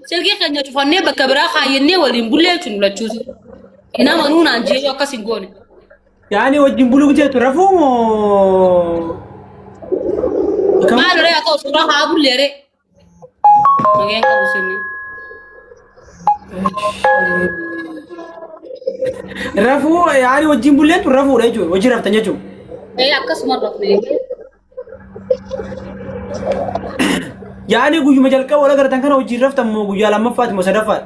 Silkii keenya cufannee bakka biraa kaayyannee waliin bullee jechuun lachuuti. Nama nuunaan jeequu akkas hin goone. Yaani wajjin buluu jettu rafuu moo? Akkam? Maal ree haa ta'u suuraa haa bullee ree. Nageen qabu sinni. Rafuu yaani wajjin bulleetu rafuudha jechuudha. Wajjin raftan jechuudha. Ee akkasuma rafne. Yaani guyyuma jalqaba wal agartan kana wajjin raftan moo guyyaa lammaffaati moo sadaffaati?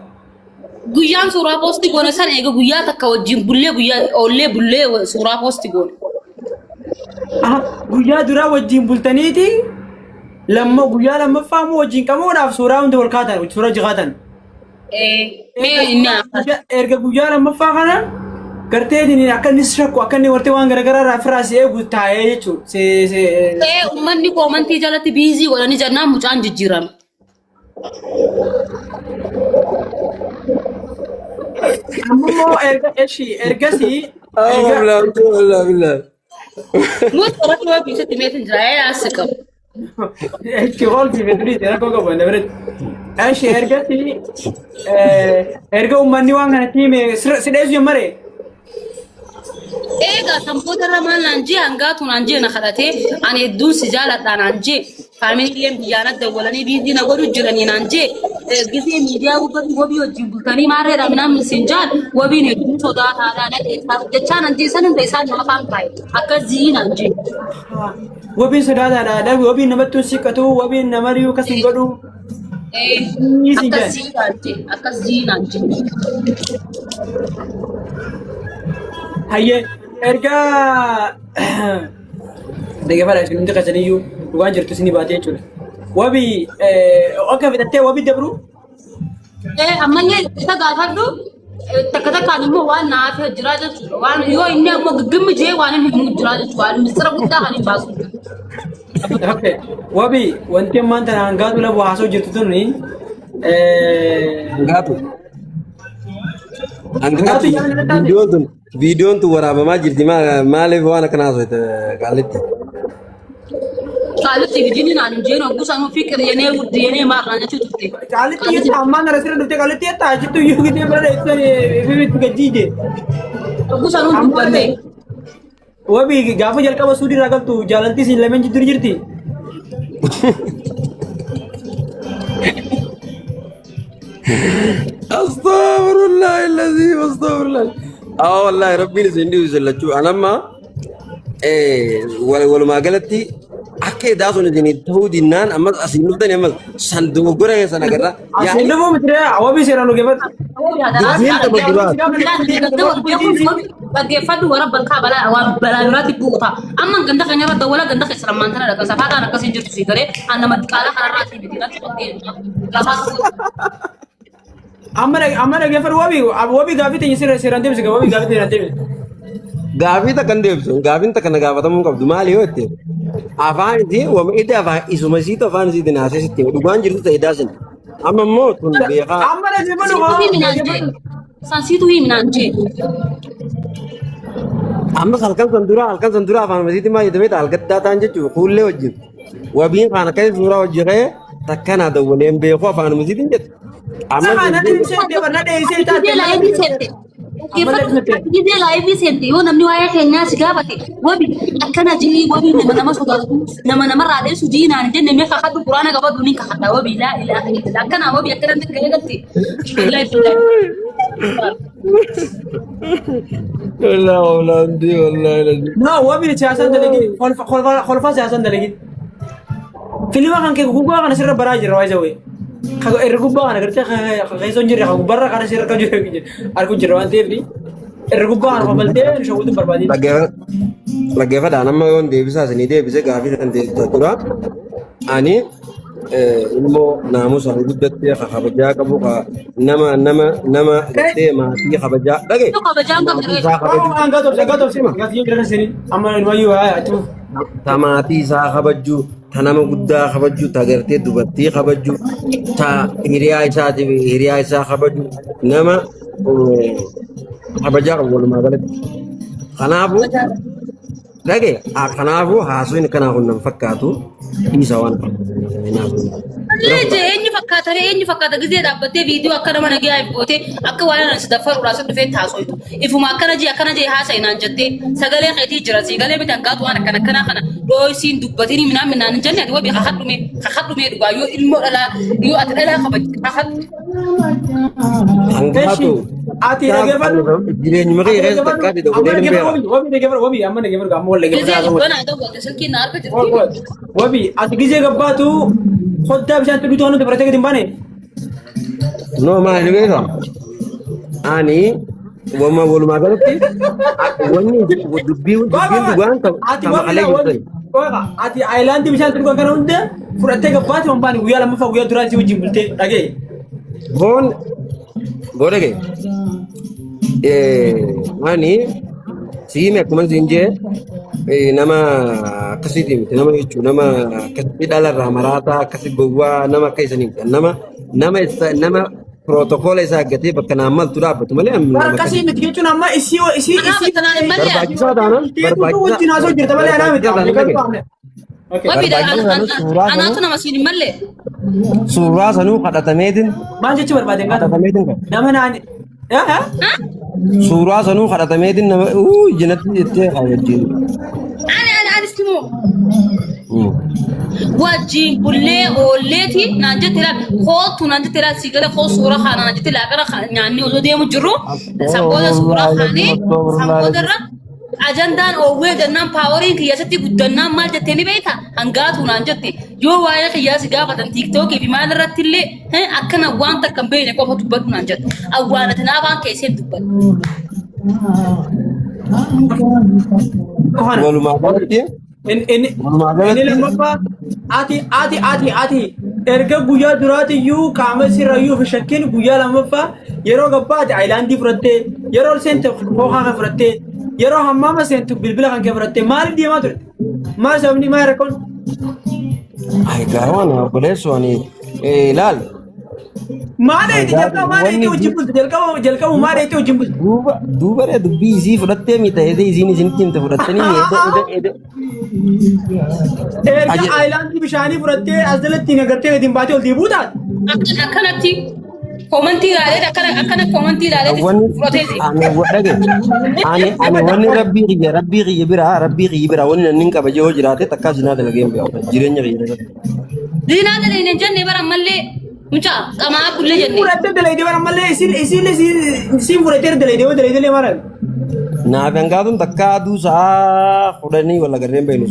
Guyyaan suuraa poosti goone san eega guyyaa takka wajjin bullee guyyaa oollee bullee suuraa poosti goone. Aha, Guyyaa duraa wajjin bultaniiti lamma guyyaa lammaffaa immoo wajjin qabuudhaaf suuraa hunda wal kaatan suuraa hojii kaatan. Ee mee inni Erga erga guyyaa lammaffaa kana gartee inni akka inni si shakku akka inni wartee waan garaagaraa irraa ofirraa si eegu taa'ee jechuudha. Si si Ee uummanni koomantii jalatti biizii godhanii jennaan mucaan jijjiirame. Ammoo erga eshi ergasii erga Wallah billah. Muus irratti waa biisatti meetin jira ee as qabu. eshi holfi fedrii rakkoo qabu na biratti. Eshi ergasii erga uummanni waan kanatti hime si dheessu jammare. Eegaa sanboota irra maal naan jee hangaatu naan jee na kadhatee ani hedduun si jaaladha naan jee faamiliileen biyyaan adda walanii biizii na godhu jiranii naan jee gisee miidiyaa gubbatti wabii wajjin bultanii maarreedha minaan sin jaan wabiin hedduun sodaataadha na keessaa jechaa naan jee san hunda isaan nama afaan kaa'e akkas zii naan jee. Wabiin sodaataadha. Wabiin namatti hin siqatu, wabiin nama riyuu akkas hin godhu. Ni sin Akkas jaan. zii naan jee akkas zii naan jee. Hayyee erga dhaggeeffadha isin hundi keessaniyyuu dhugaan jirtu isinii baatee jechuudha. Wabii akka fixattee wabii dabru Ammallee isa gaafadhu takka takkaan immoo waan na hafee jira jechuudha. Waan yoo inni ammoo giggimmi jee waan inni himu jira jechuudha. Waan mistira guddaa kan hin baasu. Okay. Wabii wanti ammaan tana hangaatu labu haasoo jirtu tuni Hangaatu. hangaatu Hangaatu yaani taate. viidiyoon tun viidiyoon tun waraabamaa jirti maaliif waan akkana haasofte qaalitti. Qaalitti bijini naan hin jeenu oguu sanuu fiqir yenee wuddi yenee maal naan jechuu turte. Qaalitti yetta ammaan gara sirra dhuftee qaalitti yetta achittu iyyuu gidee bara ibsan itti gajjiije. Oguu sanuu dubbanne. Wabii gaafa jalqaba suudii irraa galtu jaalalti isin lameen jidduu ni jirti. Astaghfirullah illazii astaghfirullah. Aa wallahi rabbiin isin dhiisu isin lachuu anamma walumaa galatti akka edaa sun isin ta'uu dinnaan ammas asiin dhuftani ammas san dogoggora keessan agarra. Asiin dhufuu miti ree wabii seeraan dhugeeffadhu. Dubbiin qaba duraa. Dhaggeeffadhu warra balkaa balaa waan balaa biraatti bu'uta. Amma ganda keenya irra dawwala ganda keessa lammaan tana dhaqan safaataan akkasii jirtu si galee an nama diqaalaa kanarraa si miti natti lafaa Amma amma dhaggeeffadhu wabii wabii gaaffii teenya seeraan seeraan deebisi wabii gaaffii seeraan deebisi. Gaafii takka hin deebisu. Gaafiin takka na gaafatamuu hin qabdu. Maali yoo jette afaan isii wama ida afaan isuma isiitu afaan isiitiin haasee sitti hima. Dhugaan jirtu ta'e idaa sin. Amma immoo tun beekaa. Amma dhaggeeffadhu Siitu haa himinaan jee. dhaggeeffadhu. San siitu himinaan jee. Ammas halkan san dura afaan isiitiin maal jette beektaa halgaddaa ta'an jechuudha kuullee wajjin. Wabiin kaan akka suuraa hojii ka'ee takka naa dawwalee hin beeku afaan isiitiin jette. Amma Sama na dheessee deema na dheessee taate. Gizee laayivii seente. Dhaggeeffadhu. Gizee laayivii seente yoo namni waa'ee keenyaa si gaafate wabi akkana jii wabii nama nama sodaatu nama namarraa dheessu jii naan jenne mee kakadhu quraana qabadhu ni kakadha wabii laa ilaaha illallah akkana wabii akkana gahee galte. Wallaahi billaahi. Wallah wallah wallahi lazim. No wabii siyaasaan dalagin kolfaa siyaasaan dalagin. Filima kan kee gubbaa kana sirra baraa jira waa jawee. Irra gubbaa kana gartee keessa hin jirre gubbarra kana sirra kan jiru argu jira waan ta'eef irra gubbaa kana kofaltee shawwutu hin barbaadin. Dhaggeeffadhaan amma yoon deebisaa isinii deebise gaafii kan deebisa dura ani immoo naamusaan guddattee ka kabajaa qabu ka nama nama nama gartee maatii kabajaa dhage Kabajaan qabdu maatii isaa kabaju Hangaa tobsi hangaa tobsi gaafii jira kan seenin amma wayyuu haa achi ta maatii isaa kabaju ta nama guddaa kabaju ta gartee dubartii kabaju ta hiriyaa isaatiif hiriyaa isaa kabaju nama kabajaa qabu walumaa galatti. Kanaafuu dhage kanaafuu haasofni kanaa kun nan fakkaatu dhiisa waan Illee jee eenyu fakkaata ree, eenyu fakkaata gizee dhaabbattee viidiyoo akka nama nagayaa if gootee akka waan ana si daffaruudhaa si dhufee taasoytu. Ifuma akkana jee akkana jee haasa'i naan jettee sagalee keetii jira sii galee miti hangaatu waan akkana akkanaa kana dhooysiin dubbatinii minaan minaan hin jenne ati wabii kakadhume kakadhumee dhugaa yoo ilmoo dhalaa yoo ati dhalaa kabajte kakadhu. Hangaatu. Ati dhaggeeffadhu. Jireenyuma kee keessa takkaa ti Amma dogolee hin dhaggeeffadhu beeka. wabii wabii dhaggeeffadhu wabii amma dhaggeeffadhu amma wal Gizee dhaggeeffadhu. dubbanaa dawwatte silkiin na harka jirti. Wabii ati gizee gabbaatu hoddaa bishaan tuquu toonu dabalatee gadi hin baane. No maali beeka? Ani wama walumaa galatti wanni dubbii dubbiin dhugaan Ati kama wabii kalee wabii jirtan. ati aayilaandii bishaan tuquu kana hunda fudhattee gabbaatu hin baane guyyaa lammaffaa guyyaa duraa si wajjin bultee dhagee. Boon booda ga'e. Ani siime akkuma siin jee nama akkasiiti miti nama jechuun nama akkasitti dhalarraa maraataa akkasi gowwaa nama akka isanii miti nama nama isa nama pirootokola isaa eeggatee bakka naan maltu dhaabbatu malee amma nama Akkasii akkasii. miti jechuun amma isii isii Kanaaf isii tanaan hin malle. Barbaachisaa taanaan Teetuutu wajjin haasoo jirta malee anaa miti. barbaachisaa taanaan dhage. Okay. Wabii Barbaachisaa taanaan suuraa anaatu sanuu nama siin hin malle. suuraa sanuu kadhatameetiin Maal jechuu barbaade gaata? kadhatameetiin kan. Nama naan Eh? Suuraa sanuu kadhatameetiin nama uu jinatti jettee haa wajjin. Ani ani ani simoo wajjin bullee oolleeti naan jette laal kootu naan jette laal si gala koo suura kaana naan jette laaqana nyaanni osoo deemu jirru sanbooda suuraa kaanee sanbooda irra ajandaan oowwee jennaan paawariin kiyyasatti guddannaan maal jettee ni beekta hangaatu naan jette yoo waa'ee kiyyaa si gaafatan tiiktookii fi maal irratti illee akkana waan takka hin beekne qofa dubbadhu naan jette awwaalati naafaan keessee dubbadhu. Kohana. Walumaa galatti Inni inni walumaa inni galatti lammaffaa ati ati ati ati erga guyyaa duraatiyyuu qaama sirrayyuu fi shakkiin guyyaa lammaffaa yeroo gabbaate aayilaandii fudhattee yeroo ol seente kookaa kan fudhattee yeroo hammaama seentu bilbila kan kee fudhattee maaliif deemaa turte? Maal sababni maal rakkoon? Ay gaawwan obboleessu ani ilaal Maal eeti jalqaba maal eeti hojii bultu jalqaba jalqabu maal eeti hojii bultu? Duuba duuba ree dubbii isii fudhattee mita eedee isiin isinitti himte fudhattanii eeda eeda eeda. Erga Aje- aayilaandii bishaanii fudhattee as jalatti agartee gadi hin baatee ol deebi'uu taate. Akkana akkanatti koomantii ilaalee akkana akkana koomantii ilaalee Wanni fudhatee ani dhage ani ani wanni rabbii kiyya biraa wanni nanni hin qaba yoo jiraate takkaa zinaa dalagee hin beeku jireenya kiyya irratti. Zinaa dalayne hin jenne bara ammallee mucaa qamaa bullee jenne. Fudhattee dalayde bara ammallee isiin isiin isiin fudhattee dalayde yoo dalayde maal Naaf hangaatuun takka aduu sa'aa 10 wal agarree hin beeknu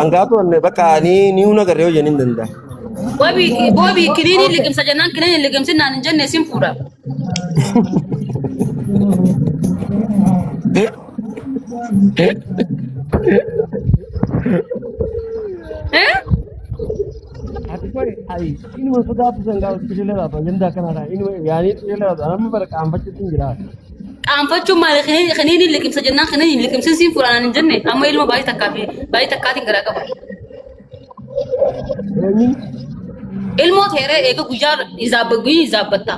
hangaatuun bakka ni ni huna agarree hojii hin danda'a. Wabii wabii kiniinii liqimsa jennaan kiniinii liqimsi naan hin jenne sin fuudha. Eh? Ati koi ai inuma sodaatu sangaa itti laata jenda kanara inuma yaani itti laata amma bara qaanfachuutti hin jira. Qaanfachuun maali kiniinii liqimsa jennaan kiniinii liqimsin siin fuudha naan hin jenne amma ilma baay'ee takkaa fi baay'ee takkaatiin garaa qaba. Eenyuun? Ilmoo teeree eega guyyaa guyyaa izaabbatta.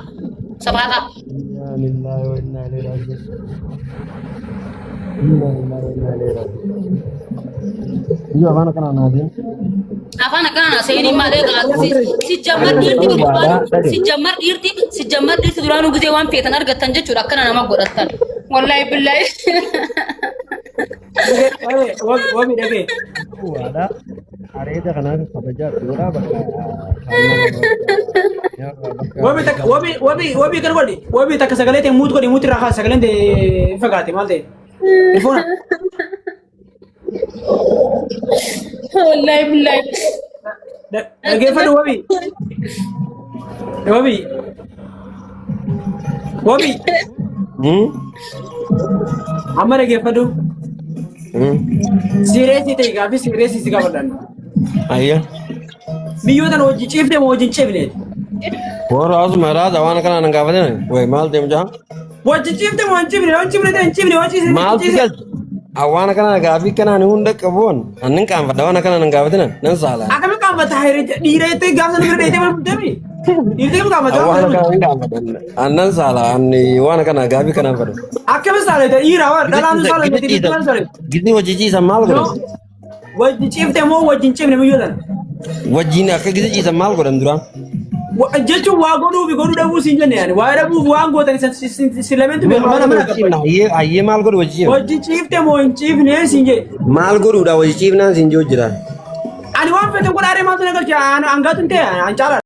Sabaataa. Innaa lillahi wa innaa ilaihi raaji'uun. Innaa lillahi wa innaa ilaihi raaji'uun. Biyya afaan akkanaa naatiin. Afaan akkana naa seenii maal eega si jammar dhiirti duraanuu si jammar dhiirti si jammar dhiirti duraanuu gizee waan feetan argattan jechuudha akkana nama godhattan. Wallaahi billaahi. Wabi dhagee. Waadha. Areeda kanaaf kabajaa godhaa bakka. Wabi takka wabi wabi wabi kan godhi wabi takka sagalee ta'e muut godhi muut irraa kaasa sagaleen ta'e fagaate maal ta'e. Telefoona. Wallaahi billaahi. Dhaggeeffadhu wabi. Wabi. Wabi. Amma dhaggeeffadhu. Siireesii ta'e gaaffii siireesii si gaafadhan. Ayya. Biyyoota hojii ciifte moo hojii hin ciifne? Warra asuma raasa waan akkanaa nan gaafatin. Way maal ta'e mucaa? Hojii ciifte moo hin ciifne? Yoo hin ciifne ta'e hin ciifne hojii ciifne. Maaltu galche? Waan akkanaa gaafii kanaan hunda qabuun annin qaanfadha waan akkanaa nan gaafatin nan saala. Akkamitti qaanfata dhiira jettee gaafa sana bira dheeyitee mana bulteemi? Dhiirtee kam qaanfata? Waan akkanaa hin qaanfadha. Annan saala anni waan akkanaa gaafii kanaan fadha. Akkamitti saala dhiira waan dhalaan saala dhiirti maal saala? Giddi hojii ciisan maal godhan? Wajji ciifte moo wajji hin ciifne biyyoo sana? Wajjin akka gisa ciisan maal godhan duraan? Jechuun waa godhuu fi godhuu dhabuu siin jenne yaani waa dhabuuf waan gootan isa si lameentu beeka mana mana Wajjin hayyee hayyee maal godhu wajjin? Hojii ciifte moo hin ciifne siin jedhe. Maal godhuudha wajji ciifnaan siin jiru jira. Ani waan fedhe godhaaree maaltu na galche angaatu hin ta'e an caalaa.